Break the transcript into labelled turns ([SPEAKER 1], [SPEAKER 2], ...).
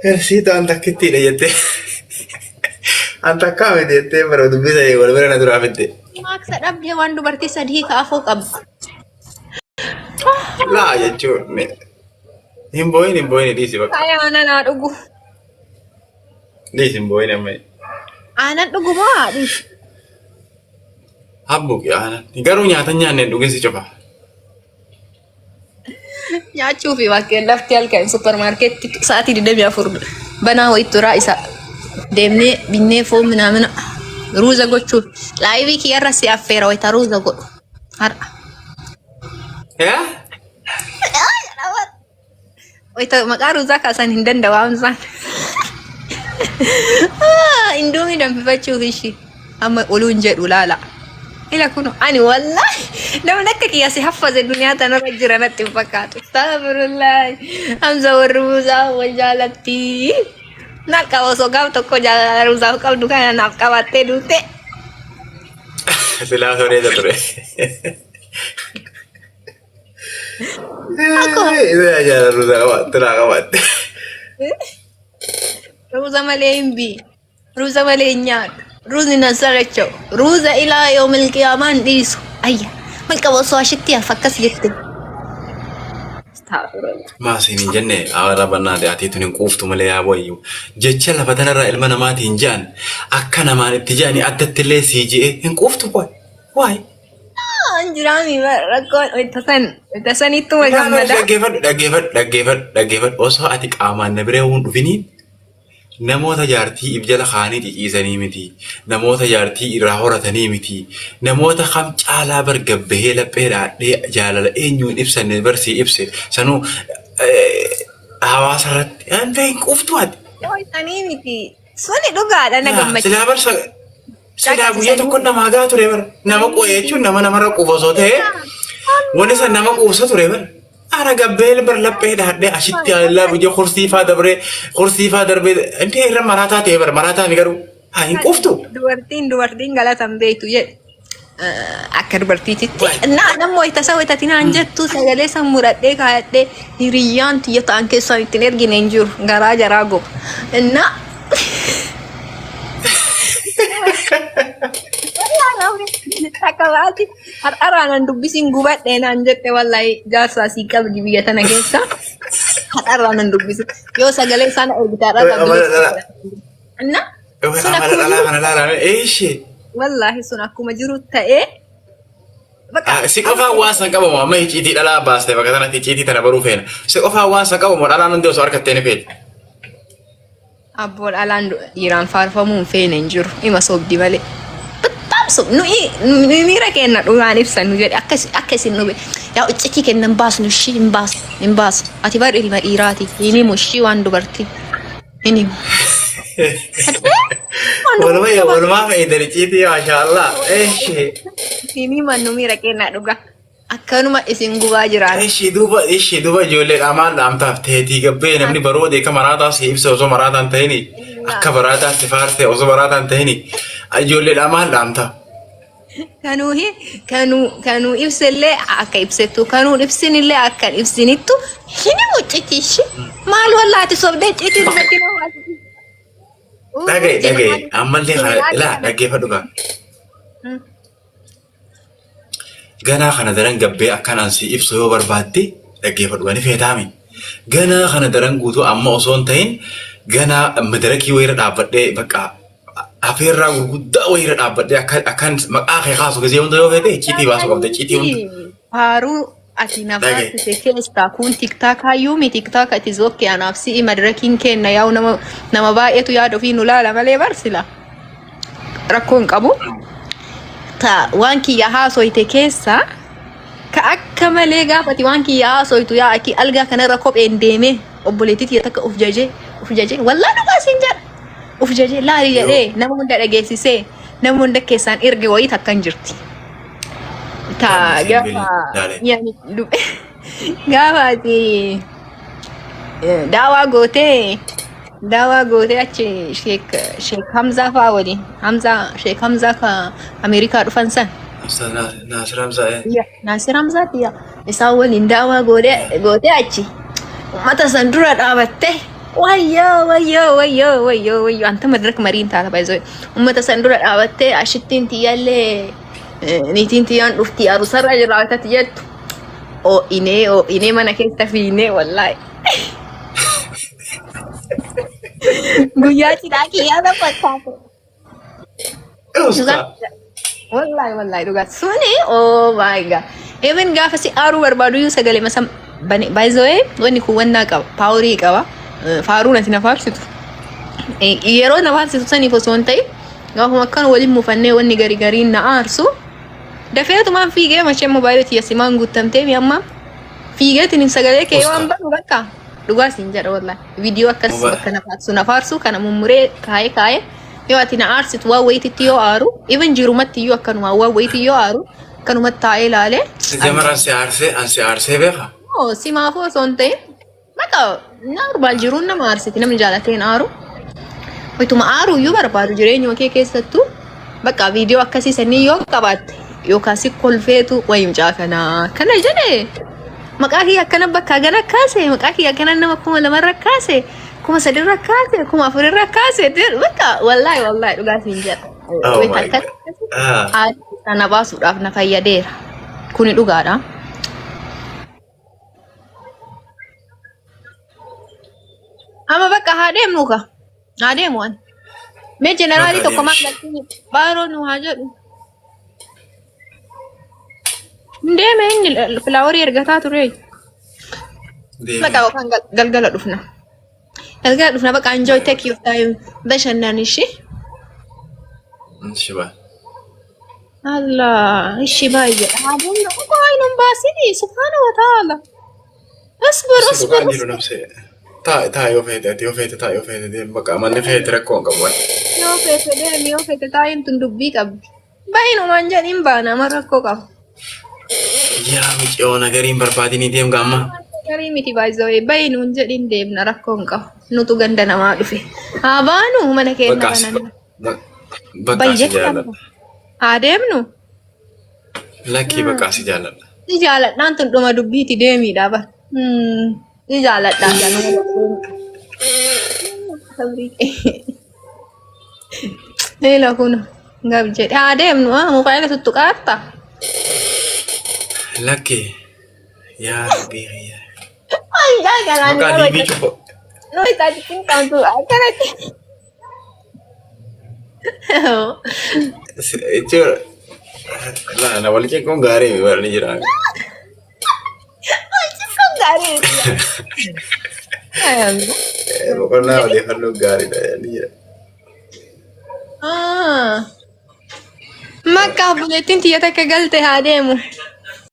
[SPEAKER 1] Ersiitu an takkittiidha jettee. An takkaa miti jettee bara dubbisa wal bira na duraa fidde.
[SPEAKER 2] Maaksa dhabdee waan dubartii sadii ka afoo qabdu.
[SPEAKER 1] Laa jechuun hin boo'in hin boo'in dhiisi bakka.
[SPEAKER 2] Faaya aanan haa dhugu.
[SPEAKER 1] Dhiisi hin boo'in amma.
[SPEAKER 2] Aanan dhugu moo haa dhiisu?
[SPEAKER 1] Habbuuqi aanan. Garuu nyaata hin nyaanne hin dhugin si cufa.
[SPEAKER 2] Nyaachuu fi bakkeen lafti halkan suppermaarkeetti sa'aatii 24 banaa wayii turaa isa deemnee binnee foon minaamina ruuza gochuuf laayivii kiyyarra si affeera wayita ruuza godhu har'a.
[SPEAKER 1] Yaa?
[SPEAKER 2] Wayita maqaa ruuzaa kaasan hin danda'u Hamzaan. Indoomii danfifachuuf ishii amma oluun jedhu laala. Ila kun ani wallahi namni akka kiyya si haffaze duniyaa tanarra jira natti hin fakkaatu. Astaghfirullah. Hamza warri ruuzaa wal jaalatti. Na qaba osoo gaaf tokko jaalala ruuzaaf qabdu kana naaf qabattee duute.
[SPEAKER 1] Silaa soreeta ture. Isa jaalala ruuzaa qabaatte naa qabaatte.
[SPEAKER 2] Ruuza malee hin bii. Ruuza malee hin nyaadhu. Ruuzni nan saracha'u. Ruuza ilaa yoomil qiyaamaa hin dhiisu. Ayya. Mal qaba osoo ashitti hafa akkas jette. Astaghfirullah.
[SPEAKER 1] Maa siin hin jenne awara bannaate ati tun hin quuftu malee yaa boyyu. Jecha lafa tanarraa ilma namaatiin je'an akka namaan itti je'anii addatti illee sii je'e hin quuftu boy. Waay.
[SPEAKER 2] An jiraami rakkoon wayita san wayita sanittuma
[SPEAKER 1] Laa
[SPEAKER 2] gammada.
[SPEAKER 1] Dhaggeeffadhu dhaggeeffadhu dhaggeeffadhu dhaggeeffadhu osoo ati qaamaan na bira hin dhufiniin namoota jaartii if jala kaanii ciciisanii miti namoota jaartii irraa horatanii miti namoota kam caalaa bar gabbahee laphee dhaadhee jaalala eenyu hin ibsanne bar sii ibse sanuu hawaasa irratti hin quuftu ati.
[SPEAKER 2] Yoo isanii miti suni dhugaadha na gammachiisa.
[SPEAKER 1] Silaa bar Silaa guyyaa tokko namaa gaa ture bara. Nama qu'e jechuun nama namarra quufa osoo ta'e wanni san nama quufsa ture bara. Ara gabbeel bar laphee dhaadhee ashitti allaa biyya kursii faa dabree kursii faa darbee intee irra maraataa ta'e bara maraataa mi garuu haa hin quuftu.
[SPEAKER 2] Dubartiin dubartiin galata hin beektu jedhe. Akka dubartiititti. Naa nammoo wayita isa wayita tinaan jettu sagalee san muradhee kaayadhee hiriyyaan tiyya ta'an keessaan ittiin ergine hin jiru garaa jaraa goba. Innaa Akka baati har'arraa nan dubbisiin gubadhee naan jette wallahi jaarsaa sii qabdi biyya tana keessa. Har'arraa nan dubbisi. Yoo sagalee isaan ergite har'arraa
[SPEAKER 1] Amala
[SPEAKER 2] biyya
[SPEAKER 1] dhala.
[SPEAKER 2] Inna sun
[SPEAKER 1] Amala
[SPEAKER 2] akkuma
[SPEAKER 1] dhalaa
[SPEAKER 2] jiru
[SPEAKER 1] kana laalame eeshee.
[SPEAKER 2] wallahi sun akkuma jiru ta'ee bakka
[SPEAKER 1] Si qofaan waan san qabamu amma icciitii dhalaa baaste bakka sanatti icciitii tana baruu feena. Si qofaan waan san qabamu dhalaan hundi osoo harkattee ni feeti.
[SPEAKER 2] Abboo dhalaan dhiiraan faarfamuu hin feene hin jiru. Ima sobdi malee. Bataam sob nuyi nuyi miira keenna dhugaan ibsannu jedhe akka akka isin nu yaa iccitii kenna hin baasnu ishii hin baasnu hin baasnu. Ati bar ilma dhiiraati hin himu ishii waan dubartii hin himu. Waan
[SPEAKER 1] Walumaa
[SPEAKER 2] dubartii
[SPEAKER 1] walumaa fayyadani icciitii maashaallah. Eeshee.
[SPEAKER 2] hin himannu miira keenna dhugaa. Akkanuma isin gubaa jiraan.
[SPEAKER 1] Eshi duuba eshi duuba ijoollee dhaamaan dhaamtaaf teetii gabbee namni baroo deeka maraataa si ibsa osoo maraataan ta'ini akka baraataa si faarsee osoo maraataan ta'ini ijoollee dhaamaan dhaamtaaf.
[SPEAKER 2] Kanuu kanuu kanuu ibsellee akka ibsettu kanuu ibsinillee akka hin ibsinittu hin himu citiishi maal wallaati sobdee citii dubartii nama baasiti.
[SPEAKER 1] Dhagaye dhagaye ammallee kana ilaa dhaggeeffadhu gaa. Ganaa kana daran gabbee akkanaan si ibsu yoo barbaadde dhaggeeffadhu ani feetaami. Ganaa kana daran guutuu amma osoo hin ta'in ganaa madarakii wayirra dhaabbadhee bakka afeerraa gurguddaa wayirra dhaabbadhee akka akkan maqaa kee kaasu gisee hunda yoo feete icciitii baasuu qabda icciitii hunda.
[SPEAKER 2] Faaruu ati na
[SPEAKER 1] Dhagaye.
[SPEAKER 2] faarsite keessaa kun tiktaakaa miti tiktaaka ati zokke anaaf si'i madarakiin kenna yaa'u nama nama baay'eetu yaada ofii nu laala malee barsila. Rakkoo hin qabu. Ta waan kiyya haasoyte keessaa ka akka malee gaafati waan kiyya haasoytu yaa akii algaa kanarra kopheen deemee obboleettii tiyya takka uf jajee uf jajee wallaa dhugaa siin jedha uf jajee laali jedhee nama hunda dhageessisee nama hunda keessaan erge wayii takka hin jirti. Ta gaafa yaani gaafa ati daawaa gootee daawaa gootee achi sheek sheek Hamzaa fa'aa waliin Hamzaa sheek Hamzaa ka Ameerikaa dhufan san.
[SPEAKER 1] Ustaz Naasir Hamzaa.
[SPEAKER 2] Ya, Naasir Hamzaati yaa. Isaan waliin daawaa gootee gootee achi uummata san dura dhaabattee Wayyoo wayyoo wayyoo wayyoo wayyoo anta madraka mariin taata baay'ee ummata san dura dhaabattee ashittiin tiyyaallee niitiin tiyyaan dhufti arusarra jiraatatti jettu oo'inee oo'inee mana keessa fiinee wallaahi. Guyyaa cidhaa kiyyaa na fakkaate.
[SPEAKER 1] Usta.
[SPEAKER 2] Wallahi wallahi dhugaa suni oh my God. Even gaafa si aaruu barbaadu iyyuu sagalee masa bane by the way wanni kun wannaa qaba paaworii qaba. Faaruu nati na faarsitu. Yeroo na faarsitu saniif osoo hin ta'in gaafuma akkan waliin mufannee wanni gari gariin na aarsu dafeetumaan fiigee mashee mobaayilii tiyya simaan guuttamtee mi amma fiigeetiin sagalee kee waan banu bakka dhugaa siin jedha wallahi. Viidiyoo akkas bakka na faarsu na faarsu kana mummuree kaayee kaayee yoo ati na aarsitu waan wayititti yoo aaru even jirumatti iyyuu akkanuma waan wayitti yoo aaru akkanumatti taa'ee ilaalee.
[SPEAKER 1] Jamara si aarsee an si aarsee beeka.
[SPEAKER 2] Oo simaafuu osoo hin ta'in bakka normaal jiruun nama aarsiti namni jaalatee hin aaru. Ituma aaru iyyuu barbaadu jireenyuma kee keessattuu bakka viidiyoo akkasii sanii yoo qabaatte yookaan si kolfeetu wayi mucaa kanaa kana jedhee maqaa kiyya akkana bakka gana kaase maqaa kiyya akkana nama 2000rra kaase 3000rra kaase 4000rra kaase bakka wallaahi wallaahi dhugaa siin jedha.
[SPEAKER 1] Oh
[SPEAKER 2] Wayita
[SPEAKER 1] my
[SPEAKER 2] akkas
[SPEAKER 1] God. Ah.
[SPEAKER 2] haala sana baasuudhaaf na fayyadeera. Kuni dhugaadha. Amma bakka haa deemnu ka. Haa deemu ani. Mee jeneraalii
[SPEAKER 1] Bakka
[SPEAKER 2] tokko maal
[SPEAKER 1] deemshi.
[SPEAKER 2] galchini baaroo nu haa jedhu. Hin deeme inni filaaworii ergataa ture.
[SPEAKER 1] Deeme.
[SPEAKER 2] Bakka yookaan galgala dhufna. Galgala dhufna bakka enjoy take your time bashannaan ishee.
[SPEAKER 1] Shiba.
[SPEAKER 2] Allah ishi baay'ee. Haa deemnu. Qoy nun baasini subhaana wa ta'ala. Asbir
[SPEAKER 1] Si
[SPEAKER 2] asbir
[SPEAKER 1] dhugaan jiru
[SPEAKER 2] asbir.
[SPEAKER 1] namse. Taa taa yoo feete ati yoo feete taa yoo feete deem bakka manni feete rakkoo hin qabu.
[SPEAKER 2] Yoo feete deemi yoo feete taa'iin tun dubbii qabdi. Baay'inumaan jedhiin baana amma rakkoo qaba.
[SPEAKER 1] Yaa miciyoo nagariin barbaadinii deem gaamma.
[SPEAKER 2] Garii miti baay'ee baay'inuun jedhiin deemna rakkoo hin qabu. Nutu ganda namaa dhufe. Haa baanu mana keenya
[SPEAKER 1] Bakka as
[SPEAKER 2] kana.
[SPEAKER 1] bakka asi
[SPEAKER 2] Bayyee
[SPEAKER 1] jaalladha.
[SPEAKER 2] Haa deemnu.
[SPEAKER 1] Lakkii bakka asi jaalladha.
[SPEAKER 2] Si jaaladhaan tun dhuma dubbiiti deemiidha bar. Si jaaladhaan ganuma. Leela kun gab jedhe haa deemnu haa mobaayila tuttuqaarta.
[SPEAKER 1] Lakki yaa rabbii kiyya.
[SPEAKER 2] Ayyaa kanaan
[SPEAKER 1] Maqaa
[SPEAKER 2] nama
[SPEAKER 1] liivii cufa.
[SPEAKER 2] Nuyi taasisin qabdu akkanatti.
[SPEAKER 1] Jechuudha. Laa na wal cinquun gaarii mi barani jira.
[SPEAKER 2] Kun gaarii miti.
[SPEAKER 1] Boqonnaa odeeffannoo gaariidha ni jira.
[SPEAKER 2] Makka obboleettiin tiyya takka galte haa deemu.